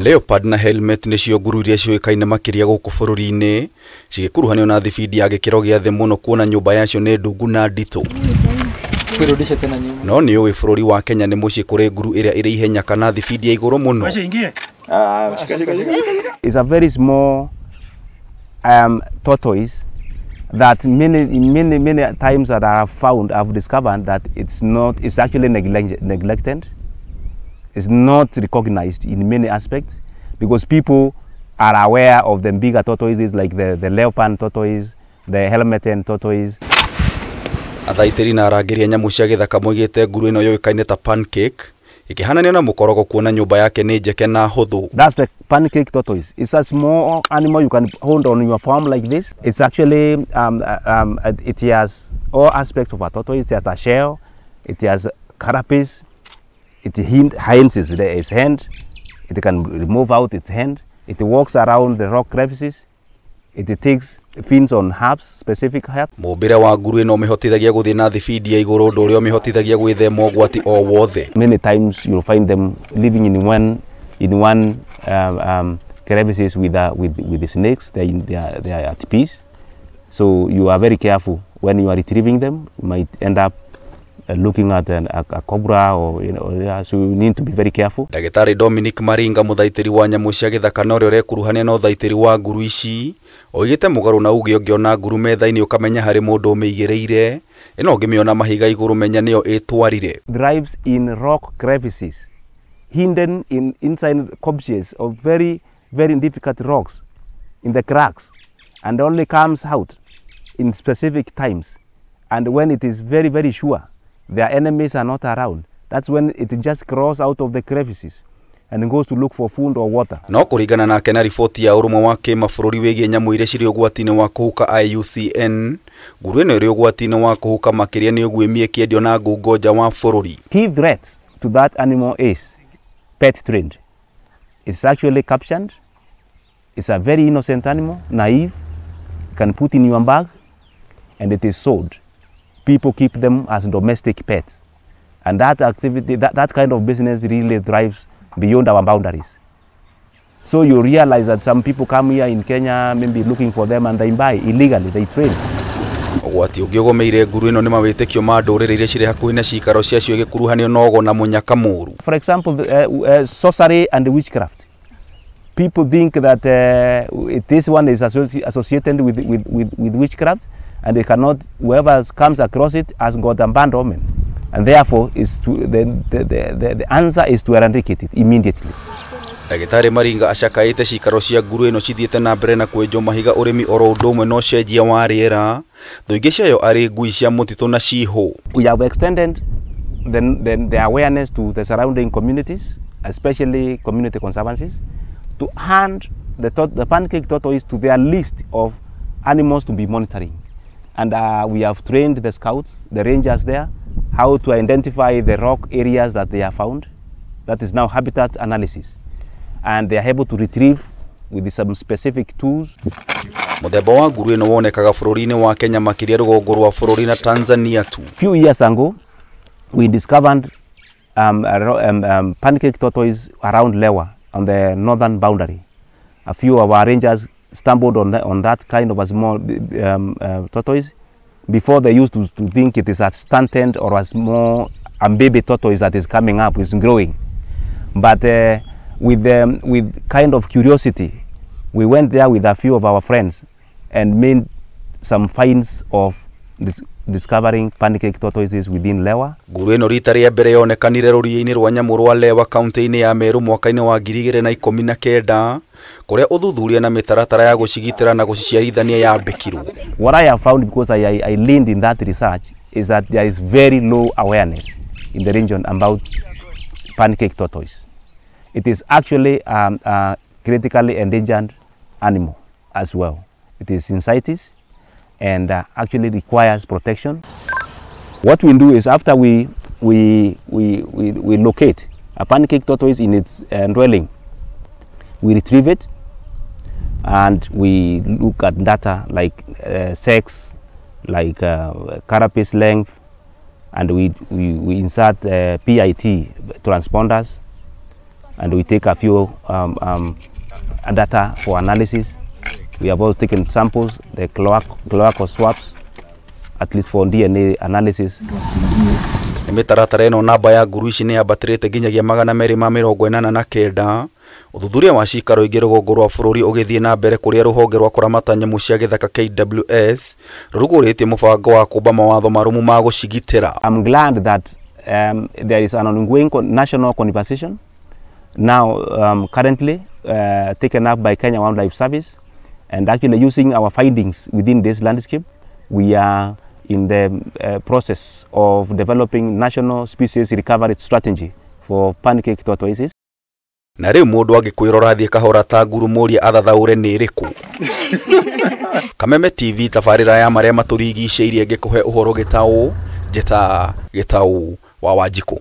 Leopard na helmet nĩcio nguru iria ciũĩkaine makĩria gũkũ bũrũri-inĩ, cigĩkuruhanio na thibindi ya gĩkĩro gĩa thĩ mũno kuona nyũmba yacio nĩ ndungu na nditũ. No nĩ ũĩ bũrũri wa Kenya nĩ mũciĩ kũrĩ nguru ĩrĩa ĩrĩ ihenya kana thibindi ya igũrũ mũno. It's a very small tortoise that many times that I have found, I've discovered that it's not, it's actually neglected. It's not recognized in many aspects because people are aware of the bigger tortoises like the leopard tortoise, the helmeted tortoise. Athaitĩri na arangĩri a nyamũ cia gĩthaka moigĩte nguru ĩno yũĩkaine ta pancake ĩkĩhananio na mũkorogo kuona nyũmba yake nĩ njeke na hũthũ. That's the pancake tortoise. It's a small animal you can hold on your palm like this. It's actually it has all aspects of a tortoise. It has a shell, it has carapace. It hides its hand, it can remove out its hand, it walks around the rock crevices, it takes fins on herbs, specific herbs. Mũmbĩre wa nguru ĩno ũmĩhotithagia gũthiĩ na thibindi ya igũrũ ũndũ ũrĩa ũmĩhotithagia gwĩthema ũgwati o wothe. Many times you'll find them living in one crevices with the snakes. They are at peace. So you are very careful when you are retrieving them. You might end up looking at a cobra or, you know, yeah, so you need to be very careful. Ndagĩtarĩ Dominic Maringa mũthaitĩri wa nyamũ cia gĩthaka na ũrĩa ũrekuruhania na ũthaitĩri wa nguru ici oigĩte mũgarũ na uge ũngĩona nguru metha-inĩ ũkamenya harĩ mũndũ ũmĩigĩrĩire, ĩno ũngĩmĩona mahiga igũrũ menya nĩyo ĩtwarire. Thrives in rock crevices, hidden inside copses of very, very difficult rocks in the cracks, and only comes out in specific times and when it is very, very sure their enemies are not around. That's when it just crawls out of the crevices and goes to look for food or water. No kũringana nake na riboti ya ũrũmwe wa kĩmabũrũri wĩgiĩ nyamũ iria cirĩ ũgwati-inĩ wa kũhuka IUCN, nguru ĩno ĩrĩ ũgwati-inĩ wa kũhuka makĩria nĩ ũguĩmi ĩkĩendio na ngungo nja wa bũrũri. Key threat to that animal is pet trade. It's actually captured. It's a very innocent animal, naive, can put in your bag, and it is sold. People keep them as domestic pets, and that activity, that kind of business really thrives beyond our boundaries. So you realize that some people come here in Kenya maybe looking for them and they buy illegally, they trade. Ũgwati ũngĩ ũgomeire nguru ĩno nĩ mawĩtĩkio ma ndũrĩrĩ iria cirĩ hakuhĩ na cikaro ciacio igĩkuruhanio na ũgo na mũnyaka mũũru. For example, sorcery and witchcraft. People think that this one is associated with witchcraft, and they cannot, whoever comes across it has got a bad omen, and therefore is to, the answer is to eradicate it immediately. Ndagĩtarĩ Maringa acakaĩte cikaro cia nguru ĩno cithiĩte na mbere na kwenjwo mahiga ũrĩmi oro ũndũ ũmwe na ũcenjia wa rĩera, thũ ingĩ ciayo arĩ ngui cia mũtitũ na cihũ. We have extended the awareness to the surrounding communities, especially community conservancies, to hand the pancake tortoise to their list of animals to be monitoring. And we have trained the scouts, the rangers there, how to identify the rock areas that they are found. That is now habitat analysis. And they are able to retrieve with some specific tools. Mũthemba wa nguru ĩno wonekaga bũrũri-inĩ wa Kenya makĩria rũgongo rwa bũrũri na Tanzania tu. Few years ago, we discovered pancake tortoise around Lewa on the northern boundary. A few of our rangers stumbled on that kind of a small tortoise. Before they used to think it is a stunted or a small baby tortoise that is coming up, is growing. But with kind of curiosity, we went there with a few of our friends and made some finds of discovering pancake tortoises within Lewa. Nguru ĩno rita rĩa mbere yonekanire rũriĩ-inĩ rwa nyamũ rwa Lewa kaunti-inĩ ya Meru mwaka-inĩ wa 2019 kũrĩa ũthuthuria na mĩtaratara ya gũcigitĩra na gũciciarithania yambĩkirwo. What I have found, because I leaned in that research, is that there is very low awareness in the region about pancake tortoise. It is actually a critically endangered animal as well. It is in CITES and actually requires protection. What we do is after we locate a pancake tortoise in its dwelling, we retrieve it And we look at data like sex, like carapace length, and we insert PIT transponders, and we take a few data for analysis. We have also taken samples, the cloacal swabs, at least for DNA analysis. Nĩ mĩtaratara ĩno namba ya nguru ici nĩ yambatĩrĩte nginyagia 289. Ũthuthuria wa cikaro ingĩ rũgongo rwa bũrũri ũgĩthiĩ na mbere kũrĩa rũhonge rwa kũramata nyamũ cia gĩthaka KWS rũrugũrĩtie mũbango wa kũmba mawatho marũmu ma gũcigitĩra. I'm glad that there is an ongoing national conversation now currently taken up by Kenya Wildlife Service, and actually using our findings within this landscape, we are in the process of developing national species recovery strategy for pancake tortoises. Na rĩu mũndũ angĩkwĩrora athiĩ kahora ta nguru mũrie athathaũre nĩ ĩrĩkũ. Kameme TV tabarĩra ya marĩa matũrigicĩirie ngĩkũhe ũhoro gĩtaũ njĩta gĩtaũ wa Wanjikũ.